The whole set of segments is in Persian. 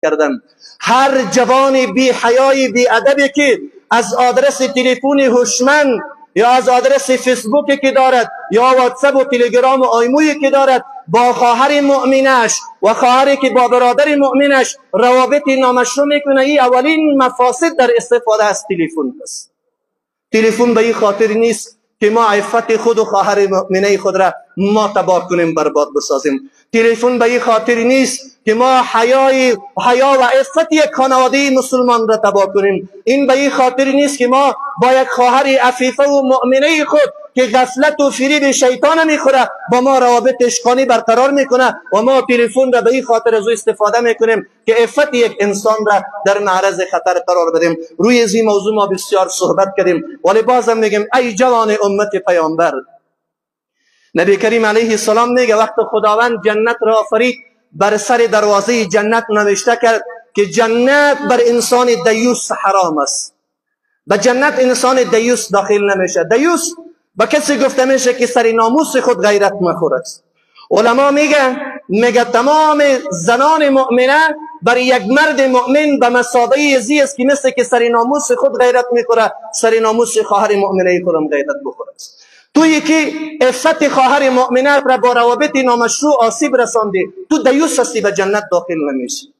کردن. هر جوان بی حیای بی ادبی که از آدرس تلفن هوشمند یا از آدرس فیسبوکی که دارد یا واتساپ و تلگرام و آیمویی که دارد با خواهر مؤمنش و خواهری که با برادر مؤمنش روابط نامشروع میکنه، این اولین مفاسد در استفاده از تلفن است. تلفن به این خاطر نیست که ما عفت خود و خواهر مؤمنه خود را ما تباه کنیم، برباد بسازیم. تلفن به این خاطر نیست که ما حیا و عفت یک خانواده مسلمان را تباه کنیم. این به این خاطر نیست که ما با یک خواهر عفیفه و مؤمنه خود که غفلت و فریب شیطان میخوره با ما روابط عشقانی برقرار میکنه و ما تلفن را به این خاطر از او استفاده میکنیم که عفت یک انسان را در معرض خطر قرار بدیم. روی از این موضوع ما بسیار صحبت کردیم، ولی بازم میگیم ای جوان امت پیامبر، نبی کریم علیه السلام میگه وقت خداوند جنت را آفرید، بر سر دروازه جنت نوشته کرد که جنت بر انسان دیوس حرام است. به جنت انسان دیوس داخل نمیشه. دیوس به کسی گفته میشه که سر ناموس خود غیرت مخور است. علما میگه تمام زنان مؤمنه بر یک مرد مؤمن به مثابه ازی است که مثل که سر ناموس خود غیرت میخوره، سر ناموس خواهر مؤمنه خودم غیرت بخوره. تویی که عفت خواهر مؤمنه را با روابط نامشروع آسیب رساندی، تو دیوس هستی، به جنت داخل نمیشی.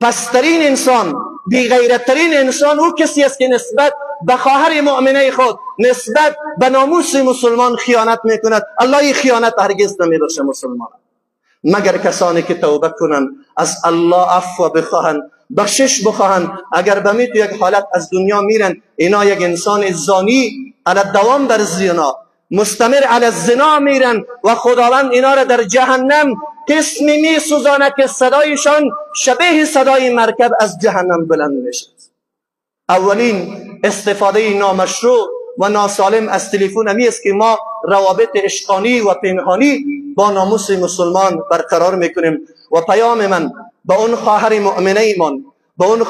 پسترین انسان، بی غیرترین انسان او کسی است که نسبت به خواهر مؤمنه خود، نسبت به ناموس مسلمان خیانت میکند. الله این خیانت هرگز نمیبخشه مسلمان، مگر کسانی که توبه کنند، از الله عفو بخواهند، بخشش بخواهند. اگر به می تو یک حالت از دنیا میرن، اینا یک انسان زانی علی دوام در زنا، مستمر علی الزنا میرن و خداوند اینا را در جهنم قسمی میسوزانه که صدایشان شبیه صدای مرکب از جهنم بلند میشه. اولین استفاده نامشروع و ناسالم از تلفن همی است که ما روابط عشقانی و پنهانی با ناموس مسلمان برقرار میکنیم. و پیام من به اون خواهر مؤمنه ایمان، به اون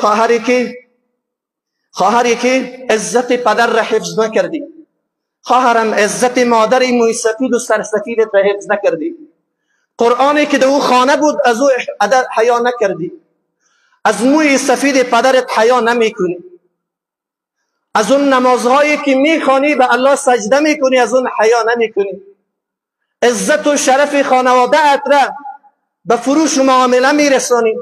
خواهری که عزت پدر را حفظ نکردی، خواهرم عزت مادر موی سفید و سرسفیدت را حفظ نکردی، قرآنی که در او خانه بود از او حیا نکردی، از موی سفید پدرت حیا نمیکنی، از اون نمازهایی که میخوانی به الله سجده میکنی از اون حیا نمیکنی، عزت و شرف خانواده ات را به فروش و معامله میرسانی،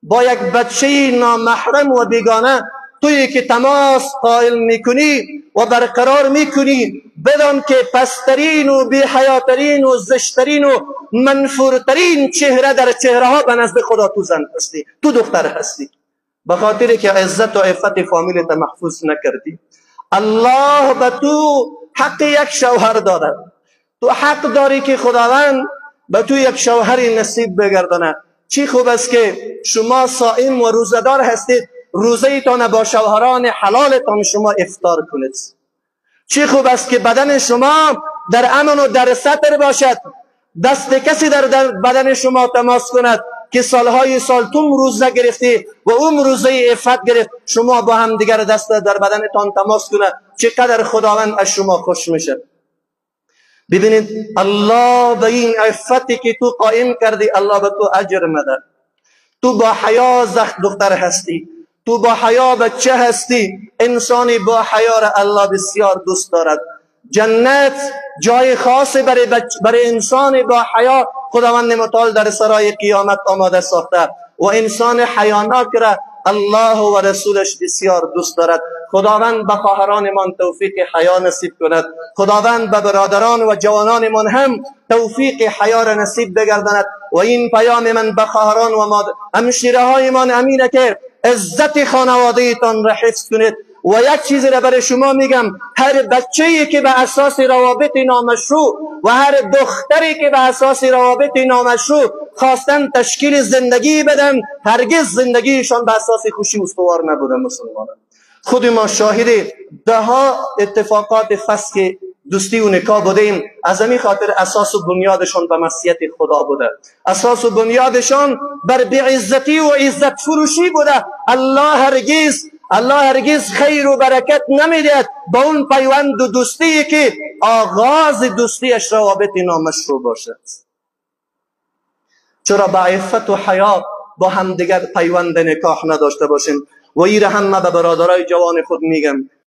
با یک بچه نامحرم و بیگانه تویی که تماس قائل میکنی و برقرار میکنی، بدان که پسترین و بی‌حیاترین و زشترین و منفورترین چهره در چهره ها به نزد خدا تو زن هستی، تو دختر هستی، به خاطر که عزت و عفت فامیلت محفوظ نکردی. الله به تو حق یک شوهر داده، تو حق داری که خداوند به تو یک شوهر نصیب بگردانه. چی خوب است که شما صائم و روزه‌دار هستید، روزه تان با شوهران حلالتان شما افطار کنید. چی خوب است که بدن شما در امن و در ستر باشد، دست کسی در بدن شما تماس کند که سالهای سال تو روزه گرفتی و اون روزه عفت گرفت، شما با هم دیگر دست در بدنتان تماس کند. چقدر خداوند از شما خوش میشه. ببینید الله به این عفتی که تو قائم کردی، الله به تو اجر مده. تو با حیا زخت دختر هستی، تو با حیا بچه هستی. انسانی با حیا را الله بسیار دوست دارد. جنت جای خاص برای انسان با حیا خداوند متعال در سرای قیامت آماده ساخته و انسان حیاناک را الله و رسولش بسیار دوست دارد. خداوند به خواهرانمان توفیق حیا نصیب کند، خداوند به برادران و جوانانمان هم توفیق حیا را نصیب بگرداند. و این پیام من به خواهران و همشیره هایمان امینه که عزت خانواده تان را حفظ کنید. و یک چیز را برای شما میگم، هر بچه‌ای که به اساس روابط نامشروع و هر دختری که به اساس روابط نامشروع خواستن تشکیل زندگی بدن، هرگز زندگیشان به اساس خوشی استوار نبوده. مسلمانان خود ما شاهد ده ها اتفاقات فسخ دوستی و نکاح بودیم. از همین خاطر اساس و بنیادشان به معصیت خدا بوده، اساس و بنیادشان بر بی‌عزتی و عزت فروشی بوده. الله هرگز خیر و برکت نمیدهد با اون پیوند و دوستی که آغاز دوستیش روابط نامشروع باشد. چرا با عفت و حیا با همدیگر پیوند نکاح نداشته باشیم. و این هم ما به برادرای جوان خود میگم.